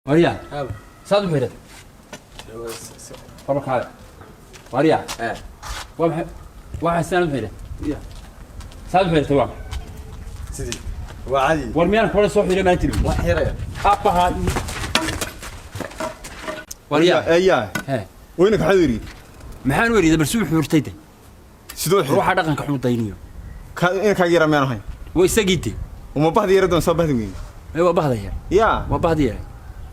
Waryaa, saad u xiratay warbarkaale. Waryaa, waa maxay waxaa sidaan u xiratay? Saad u xiratay, waa maxay? Sidii waa caadi. War, miyaan kore soo xiray maa tiri? Wax xiraya. Aabbahaa. Waryaa. Ayaa. He. Weyna kaxad yiri. Maxaan u eriday? Bal suu xurtay de. Sidoo war, waxaa dhaqanka xun dayniyo. Ka in ka yara meen ahay. Waa isagii de. Uma bahdi yara doon soo bahdi weyn. Ee, waa bahda yar. Ya. Waa bahda yar.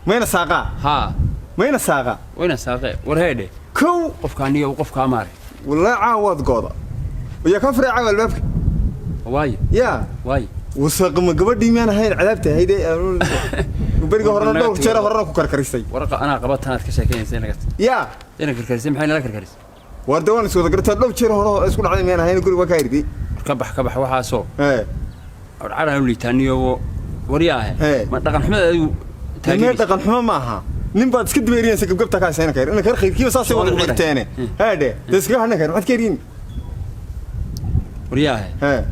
Mayna saaqa. Haa. Mayna saaqa. Wayna saaqe. War heedhe. Kow. Qofka aniga qofka amaare. Wallahi caawaad gooda ya ka furay caawa albaabka. Waayo. Ya. Waayo. Wasaq ma gabadhii miyaan ahayn cadaabta ahayd beriga horena dhowr jeer horena ku karkarisay? Waraqa anaa qaba tanaad ka sheekeynaysa inaga. Ya. Ina karkarisay? Maxay nala karkarisay? War de waan is wada gartaa, dhowr jeer hore isku dhacday miyaan ahayn guriga waa ka irday. War, ka bax, ka bax waxaasoo. Ee. Caraan u liitaaniyo. Waryaahe. Hee. Ma dhaqan xumada adigu Mee taageeraysa? Dhaqan xumo ma aha, nin baad iska dibeerinaysa gabgabta ka haysan kayr ina kar khayrkiiba saasay wada Soo xirteene. Haadhe de iskaga hadhan kayr, maxaad ka eriin? Waryaahe. Hee.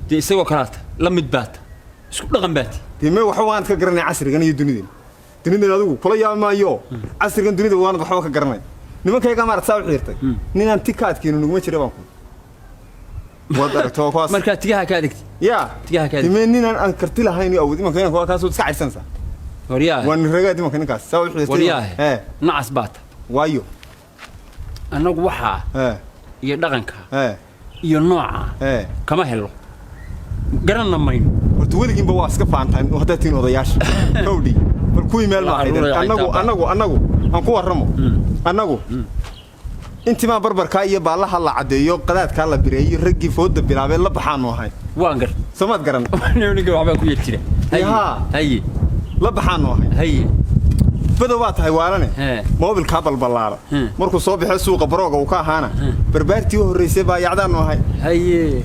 Dee isagoo kalaata la mid baata, isku dhaqan baati. Dee mee, waxba waanad ka garanay casrigan iyo dunidan. Dunidan adigu kula yaabi maayo, casrigan dunida waanad waxba ka garanay. Nimankayga maarad saa u xiirtay, ninaan tikaadkiinu nuguma jira baan ku waad aragto kuwaas. Markaa tigaha ka adigti. Ya. Tigaha ka adigti. Dee mee, ninaan aan karti lahayn iyo awood imanka inanka waa kaasoo iska caydsanaysaa. Waryaahe. Waa nin ragaad imanka ninkaas saa u xiirtay. Waryaahe. Hee. Nacas baata. Waayo. Annagu waxaa hee iyo dhaqanka hee iyo nooca hee kama helo, garanna mayno. Horta weligiinba waa iska faantaan haddaad tihiin odayaasha kowdhi. Bal kuwii meel ma ahaydeen. La annagu aruuray. Annagu aan ku warramo. Annagu intimaa barbarkaa iyo baallaha la caddeeyo, qadaadkaa la bireeyo, raggii fooda bilaabee la baxaanu ahay. Waan gar. Soomaad garan? Ninka waxbaa ku yar jira. Haye. Yahaa. Haye. La baxaanu ahay. Haye. Badow baa tahay waalane. Hee. Moobilkaa balballaara markuu soo baxo suuqa barooga uu ka ahaana, barbaartii u horraysay baa yacdaanu ahay. Haye.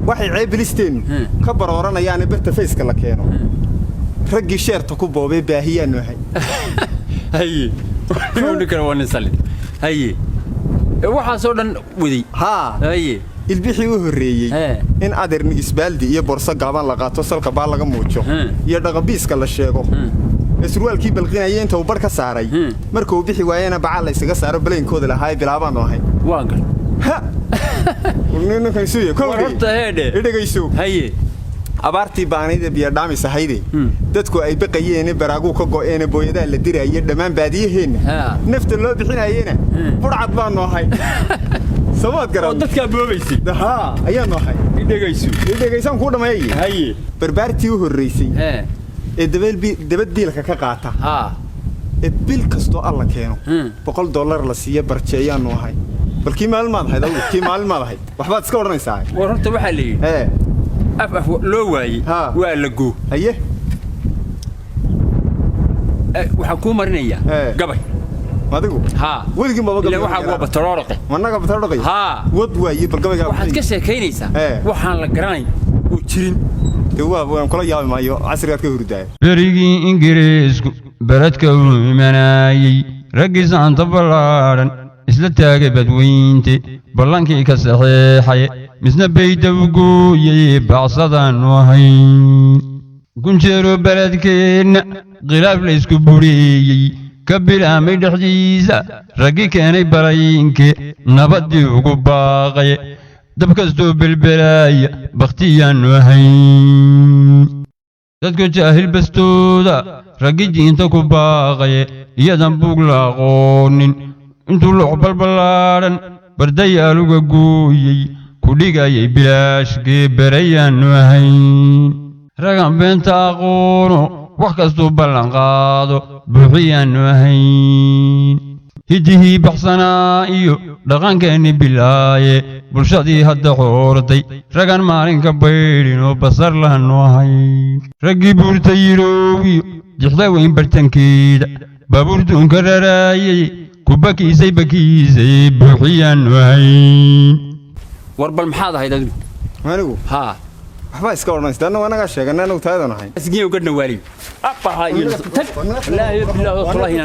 Waxay ceebilisteennu ka barooranayaane barta fayska la keeno, raggii sheerta ku boobay baahiyaanu ahay. Haye, ninkana waa nin salid. Haye. Ee, waxaasoo dhan waday. Haa. Haye. Ilbixii u horreeyey in adeer nigisbaaldi iyo borso gaaban la qaato, salka baa laga muujo iyo dhaqabiiska la sheego ee surwaalkii balqinaya inta uu bar ka saaray, marka uu bixi waayena bacaa la ysaga saaro baleynkooda lahaa ee bilaabaanu ahay. Waan gar. Ha, ninkan isuye. War horta heedhe. Idhegayso. Haye. Abaartii baanayd ee biyadhaamis ahayde, dadku ay baqayeene baraaguu ka go'eene booyadaa la diraaye dhammaan baadiyaheenna nafta loo bixinayena, budhcad baanu ahay. Samaad oo garan? Dadkaa boobaysay. Haa, ayaanu ahay. Idhegayso. Idhegaysaan kuu dhammeeyay. Haye. Barbaartii u horraysay ee dabad biilka ka qaata ee bil kastoo alla keeno $100 la siiya barjeeyaanu ahay. Bal kii maalin maad ahayd adigu? Kii maalin maad ahayd? Waxbaad iska odhanaysaa. War horta waxaa la yidhi hee af af loo waayey waa la goo. Haye. Eh, waxaan kuu marinayaa gabay. Adigu? Haa. Weligii maba Ilaa waxaa waa batrooraqe. Managa batoroqay? Haa. Wad waaye bal gabaygaa. Waxaad ka sheekaynaysaa waxaan la garanayn oo jirin. Dee waa waan kula yaabi maayo, casrigaad ka hurdaaya. Berigii Ingiriisku beledka uu imanayey, raggii saanta ballaadhan isla taagay badweynte ballankii ka saxeexaye, misna bayda u gooyey bacsadaannu ahayn. Gunjeero beledkeenna khilaaf laysku bureeyey ka bilaamay dhexdiisa, raggii keenay baraynke nabaddii ugu baaqaye, dab kastoo belbelaaya bakhtiyaannu ahayn. Dadku jaahil bastooda raggi diinta ku baaqaye, iyadan buug la aqoonin intuu loox balballaadhan bardayaaluga gooyey ku dhigayay bilaashkee berayaannu ahayn. Ragan beenta aqoono wax kastuu ballan qaado buuxiyaannu ahayn. Hiddihii baxsanaa iyo dhaqankeenni bilaaye bulshadii hadda xoortay, ragan maalin ka baydhin oo basar lahannu ahayn. Raggii buurta yiroowiyo dixda weyn bartankeeda baabuurtuun ka raraayay ku bakiisay bakiisay buuxiyaannu ahayn. War bal maxaad ahayd adigu? Anigu? Haa. Waxbaa iska odhanaysa annagu, annagaa sheeganay annagu taayadan ahay. Asgiyo gadhna waaliyo abbaha iyo tag, laa bilaahi wallahi.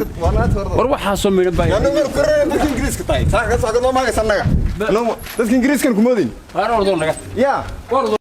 War waxaasoo midhan baa. Dadka Ingiriiska tahay saa ka soo maagaysa annaga, dadka Ingiriiskan kumoodin. Waar, ordoo naga. Ya. Waar.